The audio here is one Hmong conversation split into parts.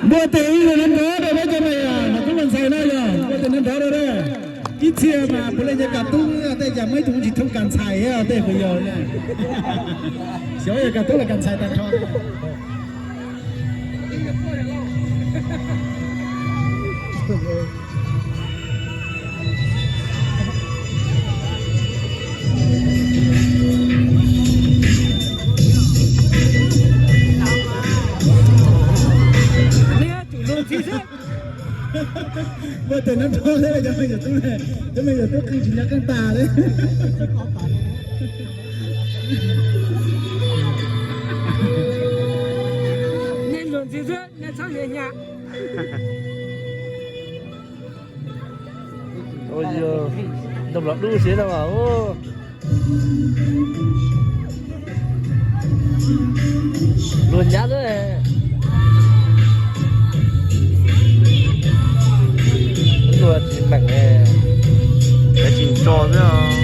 Npuaj tes ib zaug nrov nrov rau peb cov me nyuam tub me ntxhais no yog npuaj tes nrov nrov rau. Ib txhia mas puav leej yog kas tub, tej cas muaj ib tug tsis thooj kas ntxhais tej puas yog ne? Xyov yog kas tub los kas ntxhais tag nrho. Npuaj tes nrov nrov thiab cov me nyuam tub, cov me nyuam tub qw tsis nco qeej tas li. Nej luag ntxiv xwb, nej txhob hnyav hnyav. Ntoo los dub siab no mas. Luag nyab lawm. Luag tsis meem, lawv tsis tso xwb os.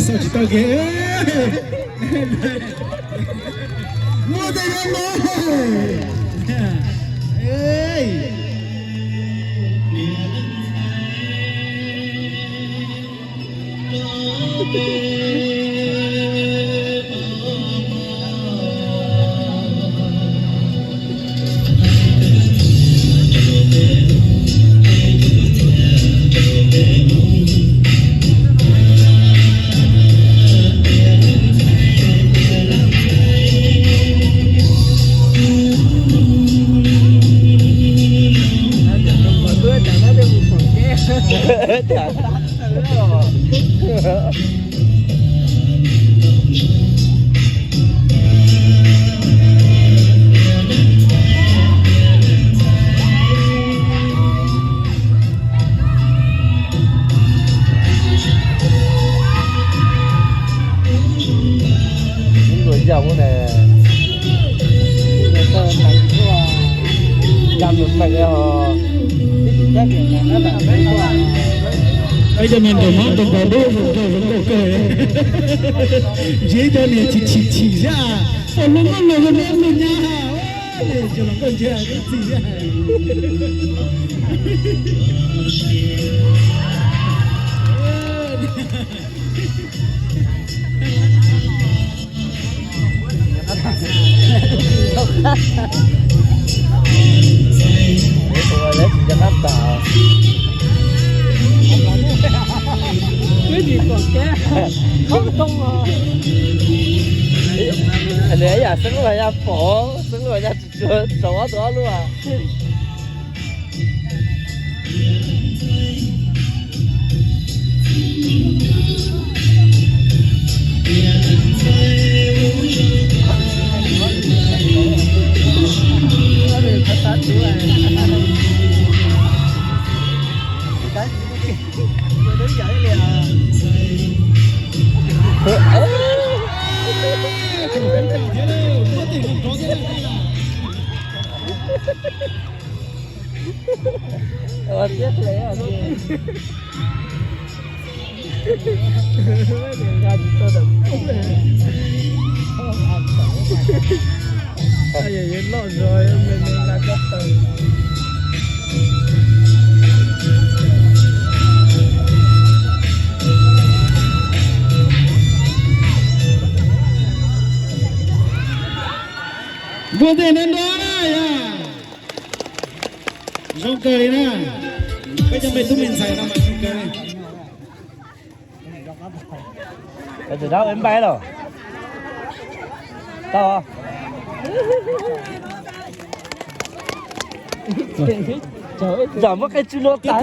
Xav tsis tau kev. Muaj tes nrov nrov. Ib luag yaj ub na, yaj mus meem os. Peb cov me ntawm Hmoob tus npawg dub zoo nkauj zoo nkauj kawg. Ntsib cov niag chim chim chim thiab, ua lub nkauj luag zoo nkauj luag nyab, cov hluas nkauj ntshe lub txim thiab. Lawv tsis nco qab tas. Wb tsis pom kev, khoob toob os. Nws yam xeeb lub yaj pom, xeeb lub yaj tsis tsuag tsaus ob tug ob lub. Loj zog me me nqa koj taw. Npuaj tes nrov nrov na yog. Zoo kawg li na. Peb cov me tub me ntxhais no mas zoo kawg li. Tsis dab npaj los tau. Zam muab qe tsw luag tas.